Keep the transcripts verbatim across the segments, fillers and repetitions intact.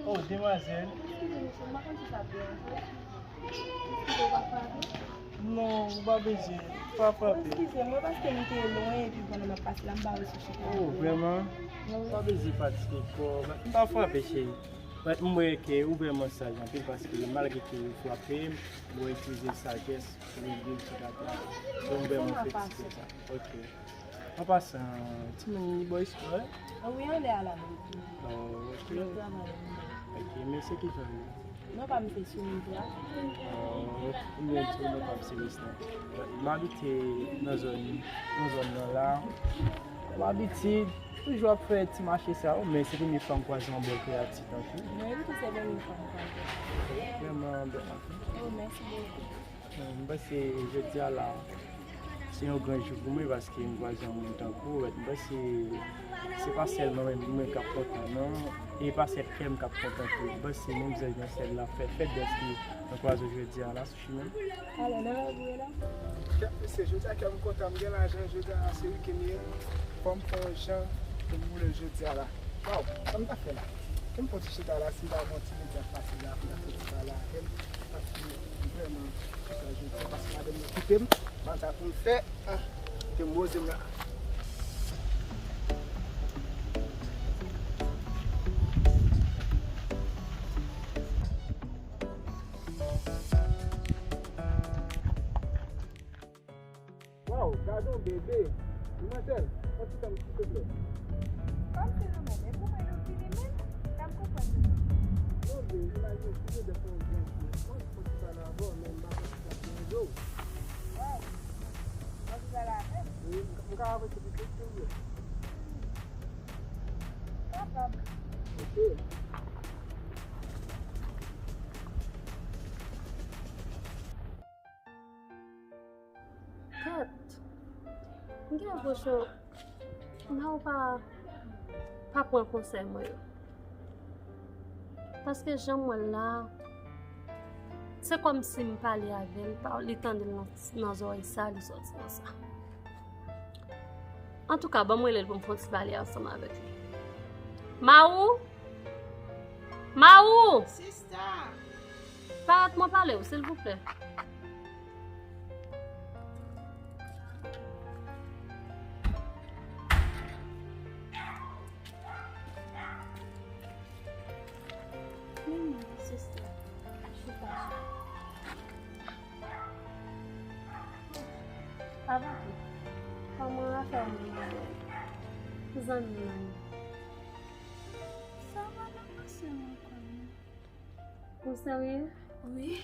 Oh, demwazèl. Eskize, mesye, m pa konn si sa ap deranje w. Eskize, w pa frape? Non, ou pa bezwen. Pa frape. Eskize mwen, paske m te lwen, epi pandan m ap pase la, m pa resi chita. Oh, vrèman? Wi. Pa bezwen fatige kò w. M pa frape, cheri. But m wè ke ou vrèman saj anpil, paske malgre ke ou frape m, ou itilize sajès pou rele m sou katè. So, m vrèman felisite sa. Ok. An pasan, timoun li bò isit, wi? Wi, anlè a la, m ret. Oh, ok. Nan travay la. Ok, men se ki zòn li? Non pa m se sou Rizla. Oh, m byen di w non pa m se Rizla. M abite nan zòn, nan zòn nan la. M abitid toujou ap fè ti mache sa yo, men se premye fwa m kwaze yon bèl kreyati tankou. Mwen menm tou se premye fwa m kwaze. Vrèman bèl. Oh, mèsi bokou. M panse jodi a la, se yon gran jou pou mwen paske m kwaze yon moun tankou w. M panse se pa sèlman mwen, mwen k ap kontan, non. E pa sèl kè m k ap kontan tou. M panse menm zèl nan syèl la fè fèt dèske mwen kwaze w jodi a la sou chimen. Alò, nan lè w ye la? Kèt mesye, jodi a kè m kontan, m gen lajan, jodi a se wikenn ye. Fò m fè yon jan pou m boule jodi a la. Waw, sa m ta fè la? Ke m fon ti chita la, si m ta gon ti medya fasil la, pou m ta fè ti pale avè l. Paske m vrèman chita jodi a, paske madanm nan kite m, m pa sa pou m fè, ah, te m poze m la. Waw, gade yon bebe. Manmzèl, yon ti tan, silvouplè. Kòm se nou menm, e pou mwen nou vini menm, sa m konprann nou menm. Non, men, imajine si yo de fè yon gran ti, mwen, yon ti tan avan, men m pa konn si sa se yon do. Waw, mwen ki pral avè m. Wi, m ka, m ka avanse pitit, silvouplè. Kapab. Ok. Kèt, m gen enpresyon Mao pa, pa pran konsèy mwen yo. Paske jan m wè l la, se kòmsi m pale avè l, pa, li tande l nan, nan zòrèy sa, li sòti nan sa. Antouka, ban m rele l pou m fè yon ti pale ansanm avèk li. Maou! Maou! Sista! Parèt mwen pale w, silvouplè. Vini, sista. Chita, chita. Avanse. Kòman afè w menm? Zanmi w la? Sa va nan panse mwen kanmenm. Ou serye? Wi.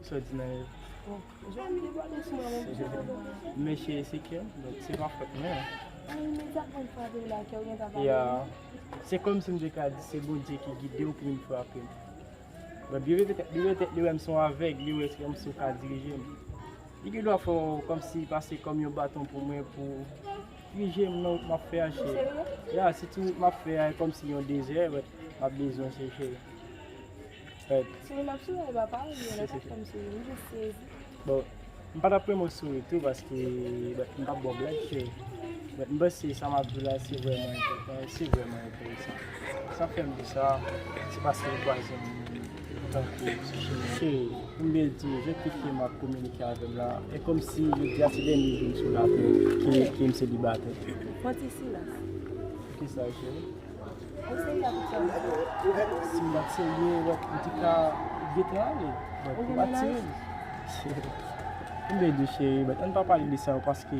Sa w di nan rèv? Bon, jan m te pale sou mwen menm. Men cheri, se kè m, donk se pa fòt mwen. An, imedyatman m frape w la, kè w gentan pale. Ya. Se kòmsi m te ka di se Bondye ki gide w pou vin frape m. But li rete tèt, li rete tèt, li wè m se yon avèg, li wè se kòmsi w ka dirije m. Li gen dwa fè w kòmsi pase kòm yon baton pou mwen pou dirije m nan wout m ap fè a, cheri. Ou serye? Ya, sitou wout m ap fè a, e kòmsi yon dezè, but m ap bezwen w, cheri. But si mwen m ap souri, e pa parèt, men nan ka kòmsi m jis sezi. Bon, m pa t ap renmen w souri tou, paske, but, m p ap ba w blag, cheri. But, m panse sa m ap di w la, se vrèman enpòtan, se vrèman enteresan. Sa fè m di sa, se paske m kwaze yon moun tankou w sou chimen. Cheri, pou m byen di w, jan ki fè m ap kominike avè m la, e kòmsi jodi a se dènye jou m sou latè ke, ke m selibatè. Fon ti silans. Poukisa, cheri? Ou serye avèk sa w di? Si m pa t serye, but, m te ka gentan ale. But, ou gen mennaj? M pa t serye. M vle di, cheri, but, ann pa pale de sa yo paske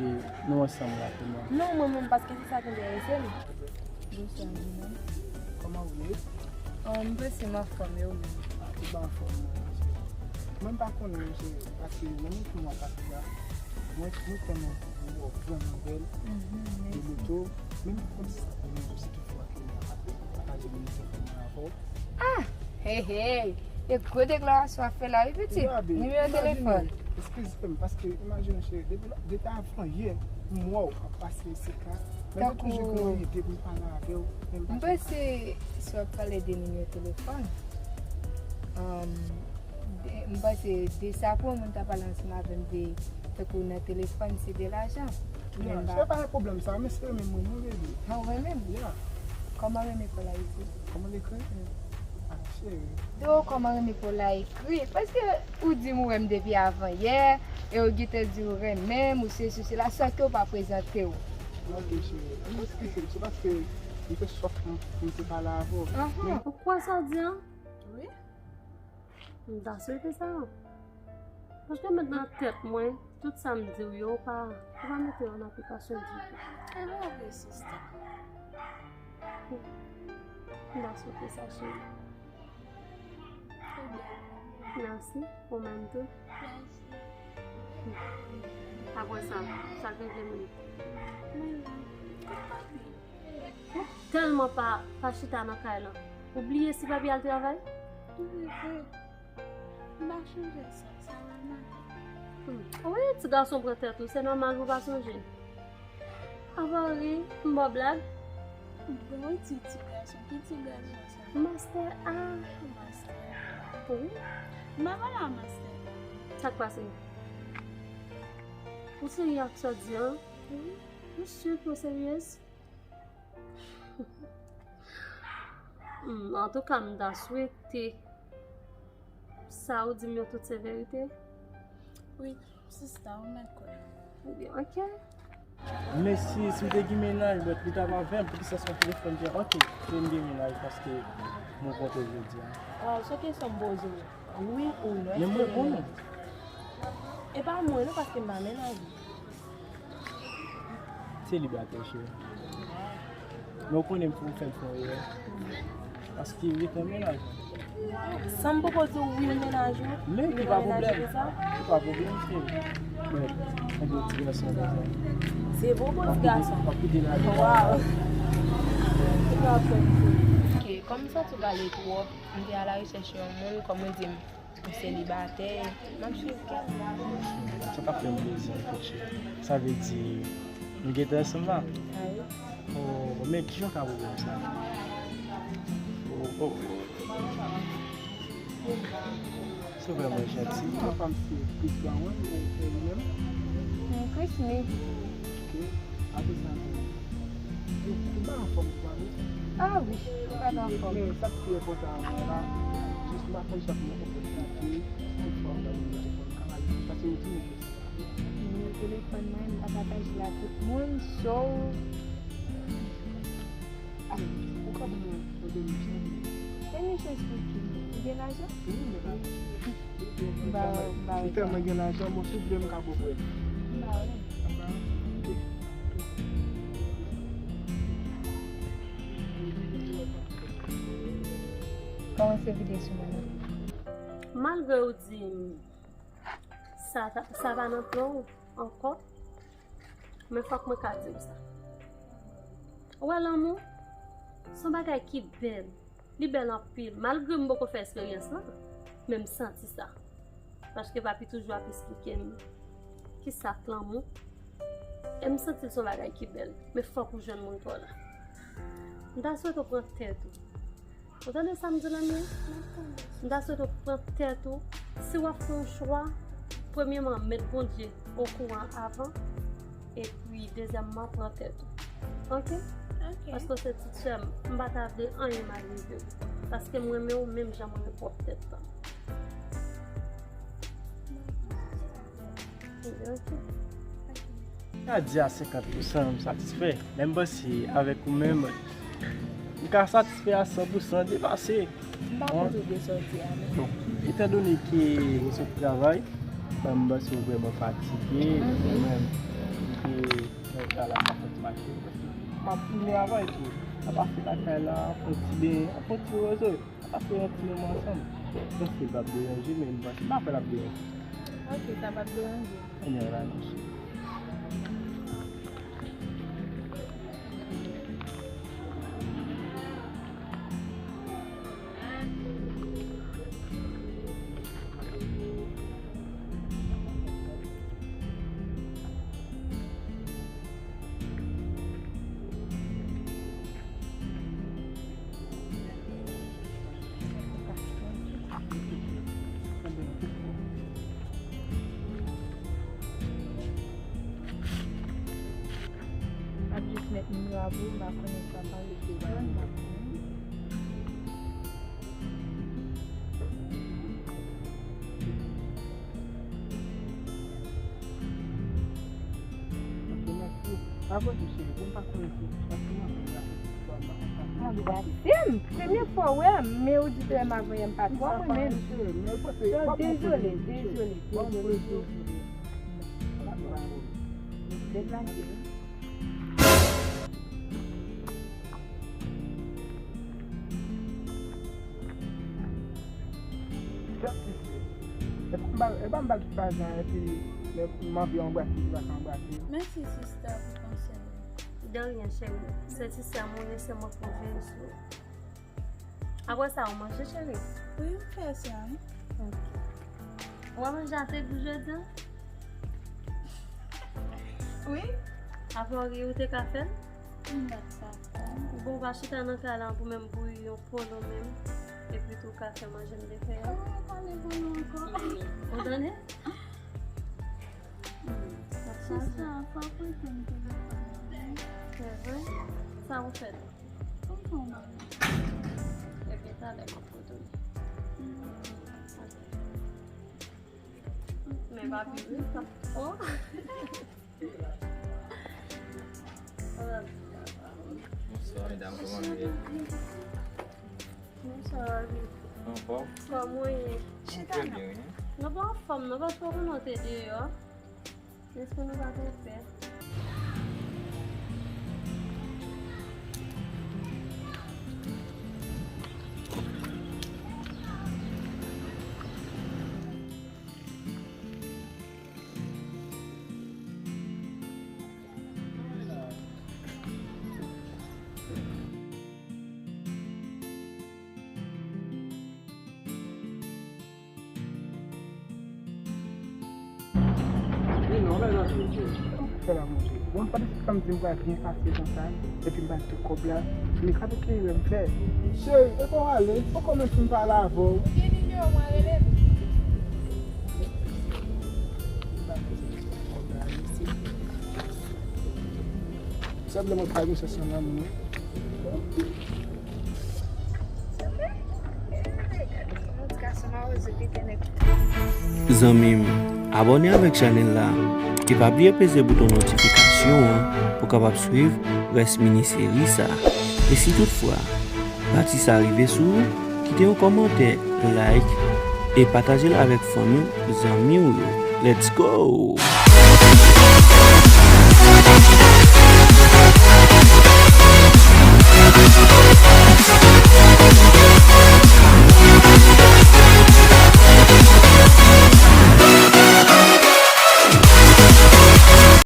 nou ansanm la, pou mwen. Non, mwen menm, paske se sa ki enterese m. Bonswa, Lina. Kòman w ye? An, m panse m anfòm, e ou menm? A, ou pa anfòm, non, cheri. Mwen, m pa konnen, non, cheri, paske nan moman m ap pase la, mwen, mwen tèlman vrèman bèl, de moto, menm kòmsi sa pou mwen, se tout fwa ke mwen ap pataje menm telefòn nan avè w. Ah! Hey, hey! E gwo deklarasyon w ap fè la, wi, pitit. Nimewo telefòn. Eskize m, paske imajine w, cheri, depi, depi avan yè, m wè w ap pase isit la. Men mwen toujou gen yon ide pou m pale avè w, men m pa... M panse si w ap pale de nimewo telefòn, um, de, m panse de sa pou yon moun ta pale ansanm avè m de, tankou nan telefòn, se de lajan. Ya, se pa yon pwoblèm sa, men se renmen mwen, mwen renmen. An, ou renmen m? Ya. Kòman renmen fè l, Ayiti? Kòman l ekri? Mm. Di w kòman renmen pou w la ekri. Paske ou di m ou wè m depi avan yè, e ou gentan di ou renmen m, ou sesi, ou sela, san ke ou pa prezante w. Ok, cheri. Eskize m, se paske m te sòf pou m te pale avè w. Ou kwè sa w di an? Wi. M ta swete sa. Paske w met nan tèt mwen, tout sa m di w yo, ou pa, ou pa mete yo an aplikasyon ditou. E pa vre, sista. M ta swete sa, cheri. Mèsi, ou menm tou. Mèsi. Apre sa, sa k rive menm? Mwen la. Ou tèlman pa, pa chita nan kay lan. Ou bliye si papi al travay? Wi, vre. M pa chonje sa, sa va mache. Hmm. Wi, ti gason pran tèt ou, se nòmal pou w pa sonje. Apa w ri, m ba w blag? Bon, ti, ti gason, ki ti gason sa? Mastè a. Mastè a. Wi. M pa pale a mastè a. Sa k pase? Ou serye ak sa w di an? Wi. Ou si ke w seryez? Hmm, antouka, m ta swete sa ou di m yo tout se verite. Wi, sista, ou mèt kwè. Ebyen, ok. Men si, si m te gen mennaj, but li t ap avè m, poukisa se yon telefòn ki, ok, se m gen mennaj paske m rankontre jodi a. Waw, se yon kesyon m poze w. Wi ou non? Men mwen konnen. E pa mwen non, paske m pa mennaje. Selibatè, cheri. Men w konnen m pou fè l fè yon erè. Paske li te mennaj. San m poko di w wi m mennaj ou? Men ki pa pwoblèm. Ki pa pwoblèm, cheri. Men, mwen gen yon ti gason konsa. Se bon, bon ti gason. W ap kite l ale. Waw. Ki pa pwoblèm, cheri. Ok, kòm m santi w pale twòp, m te a la rechèch yon moun, kòm mwen di m, ou selibatè, m ap swiv kè m. Sa ta fè m plezi anpil, cheri. Sa vle di, nou gentan ansanm la? A wi. Oh, men kijan w ka pwoblèm sa? Oh, oh. Se vrèman janti. Papa m se Chris Brown, ou, ou menm? M Chris Mid. Ok. Apre sa, ou, ou pa anfòm, ou pa vre? Ah wi, m pa t anfòm. Men sa k pi enpòtan an mwen la, jis m pa konn sa pou mwen konprann sa ke tout fwa m gade telefòn kanal, paske yo di m ke se sa. Nimewo telefòn mwen, m pa pataje l ak tout moun, so, ah, ou ka ban mwen yon demi chans? Demi chans pou ki? Ou gen lajan? Wi, m gen lajan. M ba, m ba. Li tèlman gen lajan, bon, si w vle, m ka ba w prè. M ba w. Kòmanse vide sou mwen. Malgre w di m sa, sa pa nan plan w ankò, men fòk mwen ka di w sa. Ou wè lanmou, se yon bagay ki bèl. Li bèl anpil. Malgre m poko fè eksperyans lan, men m santi sa. Paske papi toujou ap esplike m kisa k lanmou. E m santi l se yon bagay ki bèl. Men fòk ou jwenn moun pa w la. M ta swete w pran tèt ou. Ou tande sa m di w la, Mia? M ta swete w pran tèt ou. Si w ap fè yon chwa, premyèman, met Bondye okouran avan. Epi, dezyèmman, pran tèt ou. Ok? Ok. Paske w se ti sè m, m pa ta vle anyen mal rive w. Paske m renmen w menm jan m renmen pwòp tèt pa m. Ok. Ka di a senkant pousan m satisfè. Lè m panse avèk ou menm, m ka satisfè a san pousan depase. M pa konn tou de sa w di a, men. Bon, etandone ke ou sot travay, m panse ou vrèman fatige, mwen menm, m te nan travay la, m pa sot mache. M ap travay tou. M ap pase lakay la, fè yon ti ben, fè yon ti rezo. N ap pase yon ti moman ansanm. M panse l p ap deranje, men m panse, m pa kwè l ap deranje. Ok, sa p ap deranje. Anyway, la, mèsi. M ap jis met nimewo a pou ou, m pa konnen sa pale ke w pa vin ap konnen. Papa tou cheri, pou m pa konnen si ou pati nan men la. Anbrase m. Premye fwa w wè m, men ou di lè m a voye m pa twò mwen menm. Dezole, dezole, dezole, dezole. Deplase. Kèt mesye. E pa m ba, e pa m ba l tout lajan epi lè m anvi anbrase li pa ka anbrase. Mèsi sista pou konsèy ou. De rien cheri. Se sista m ou ye, se mwen k pou veye sou ou. Apre sa ou manje cheri? Wi, m fè sa wi. Ok. Ou pa manje atè pou jodi an? Wi. Apre ou ri ou te ka fè l? M pa t ka fè l. Bon, ou pa chita nan kay la pou menm bouyi yon polo menm. Epi tou ka fè manje m te fè a. Ou pa pale pou nou ankò. Ou tande? Hmm, sa chaje. Sista, pa prete m telefòn nan. Se vre? Sa ou fè la? Kòman w mande? Ebyen, talè m ap retounen. Hmm. Men pa pi wi, pa. Oh! Bonswa, medam, kòman nou ye? Bonswa, Ravi. Anfòm? Kòman w ye? Chita la. Trè byen, wi. Nou pa anfòm, non, paske w konnen w te deyò. Èske nou pa te pè? Fè la manje. Bon, pa di sa m di m pral byen fasil konsa, epi m bay tout kòb la. Men gade ki erè m fè. Cheri, e pa w ale, m poko menm fin pale avè w. Ou gen nimewo mwen rele l? Sanble mwen pa gen chans nan lanmou. Zanmi m, abòne avèk chanèl la e pa bliye peze bouton notifikasyon an pou w kapab swiv rès mini seri sa. E si toutfwa pati sa rive sou ou, kite yon kòmantè, like e pataje l avèk fanmi w, zanmi w yo. Let's go!